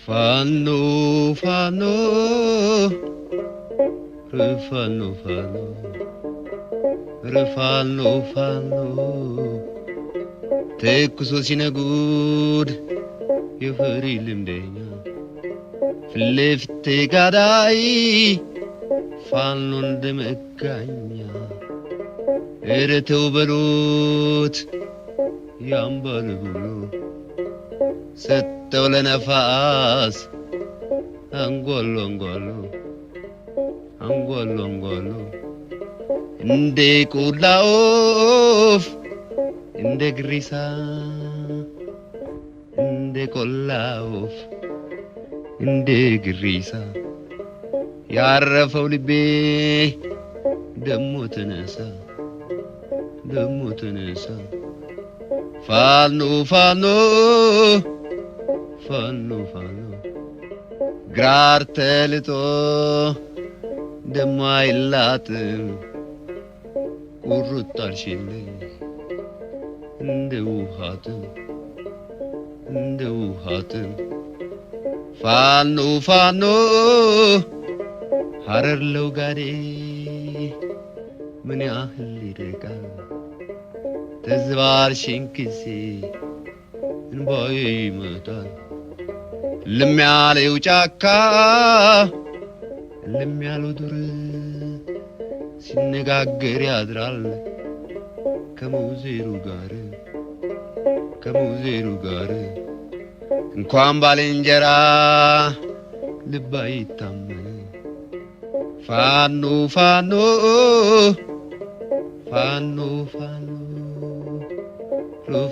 ፋኖ ፋኖ ፋኖ ፋኖ ፋኖ ፋኖ ተኩሶ ሲነጉድ የፈሪ ልምደኛ ፊት ለፊት ጋዳይ ፋኖ እንደ መጋኛ ኧረ ተው በሉት ያምባል ብሎ ሰጠው ለነፋስ አንጓሎ አንጓሎ አንጓሎ አንጓሎ እንደ ቆላ ወፍ እንደ ግሪሳ እንደ ቆላ ወፍ እንደ ግሪሳ ያረፈው ልቤ ደሞ ተነሳ ደሞ ተነሳ ፋኖ ፋኖ ፋኖ ፋኖ ግራር ተልጦ ደሞ አይላጥም ቁርጥ አልሽልኝ እንደ ውሃትም እንደ ውሃትም ፋኖ ፋኖ ሐረር ለውጋዴ ምን ያህል ይርቃል ተዝባርሽን ጊዜ እንባዬ ይመጣል። እልም ያለው ጫካ እልም ያለው ዱር ሲነጋገር ያድራል ከመውዜሩ ጋር ከመውዜሩ ጋር እንኳን ባልንጀራ ልብ አይታመን። ፋኖ ፋኖ ፋኖ ፋኖ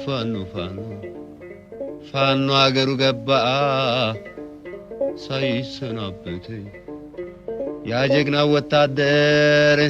ፋኖ ፋኖ ፋኖ አገሩ ገባ ሳይሰናበት ያ ጀግና ወታደር።